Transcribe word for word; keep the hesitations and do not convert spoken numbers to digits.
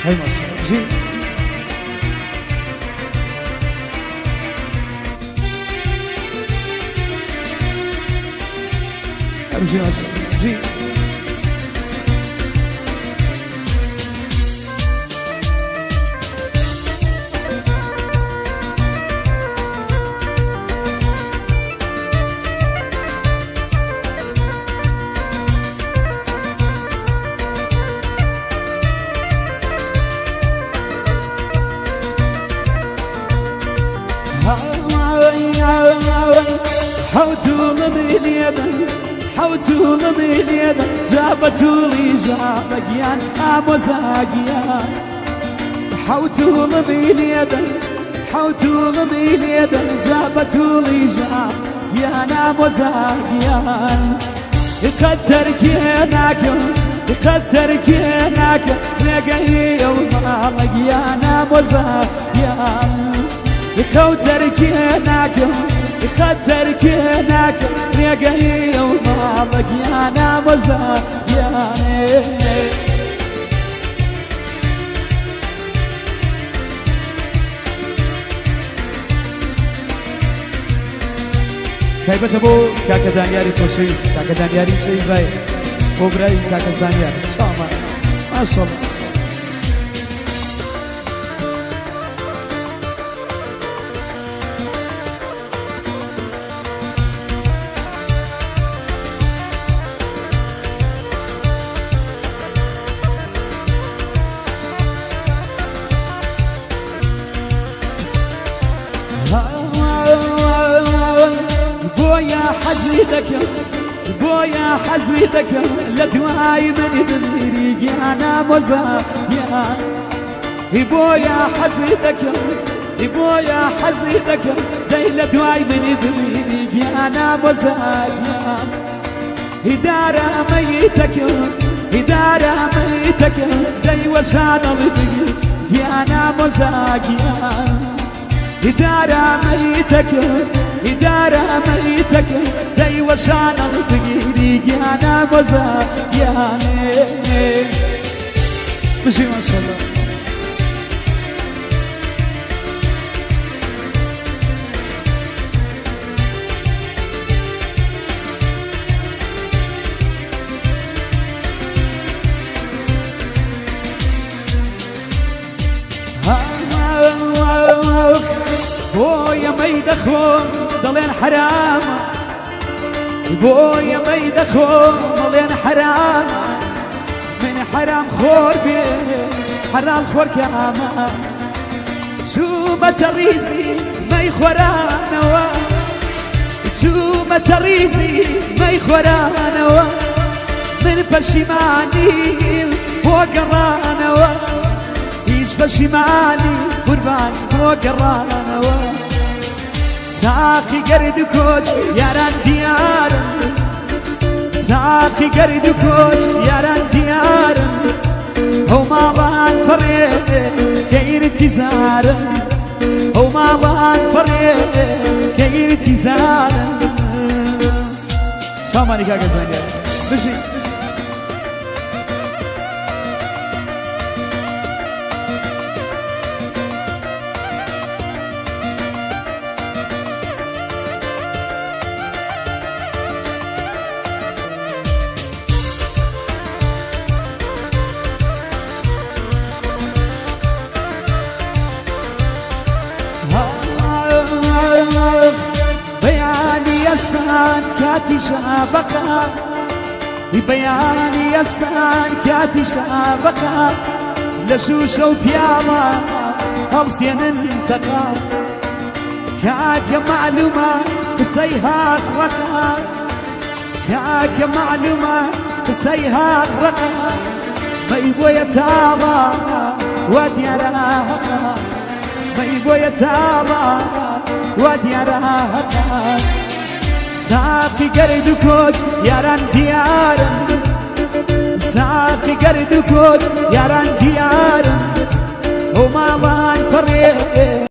هاي ماشاءالله. بژی. بژی ماشاءالله. بژی. تایبەتە بۆ کاکە دانیاری خۆشەویست، کاکە دانیاری چەیزای، بۆ برای کاکە زانیار. چاوە. ماشاءالله. بۆیە حەزی دەکەم، بۆیە حەزی دەکەم، لە دوای منی بمیری گیانە مۆزە گیان. ئی بۆیە حەزی دەکەم، ئی بۆیە حەزی دەکەم، دەی لە دوای منی بمیری گیانە مۆزە گیان. ئی دارە مەیتەکەم، ئی دارە مەیتەکەم، دەی وەشانەڵ بگی گیانە مۆزە گیان. ئی دارە مەیتەکەم، ئی دارە مەیتەکەم، دەی وەشانەڵ بگیری گیانە مۆزە گیانێ. بژی ماشاءالله. بۆیە مەی دەخۆم دەڵێن حەرامە، بۆیە مەی دەخۆم دەڵێن حەرامە. من حەرام خۆر بێ، حەلال خۆر کامە؟ چوومەتە ڕیزی مەی خۆرانەوە، چوومەتە ڕیزی مەی خۆرانەوە. من پەشیمانیم بۆ گەڕانەوە، هیچ پەشیمانی قوربان بۆ گەڕانەوە. ساقی گەرد و کۆچ یاران دیارن، ساقی گەرد و کۆچ یاران دیارن. ئەو ماڵان پەڕێ کە ئینتیزارن، ئەو ماڵان پەڕێ کە ئینتیزارن. چاومانی کاکە زانیار. بژی. بەیانی ئەستان کاتی شەفەقە، بەیانی ئەستان کاتی شەفەقە، لە شووشە و پیاڵە هەڵسێنن تەقە. کاکە مەعلومە قسەی هاق ڕەقە، کاکە مەعلومە Saiha raka mai boya tala wa diara haka. Mai boya tala wa diara haka. Saki gari dukoj yaran diara. Saki gari dukoj yaran diara. O mama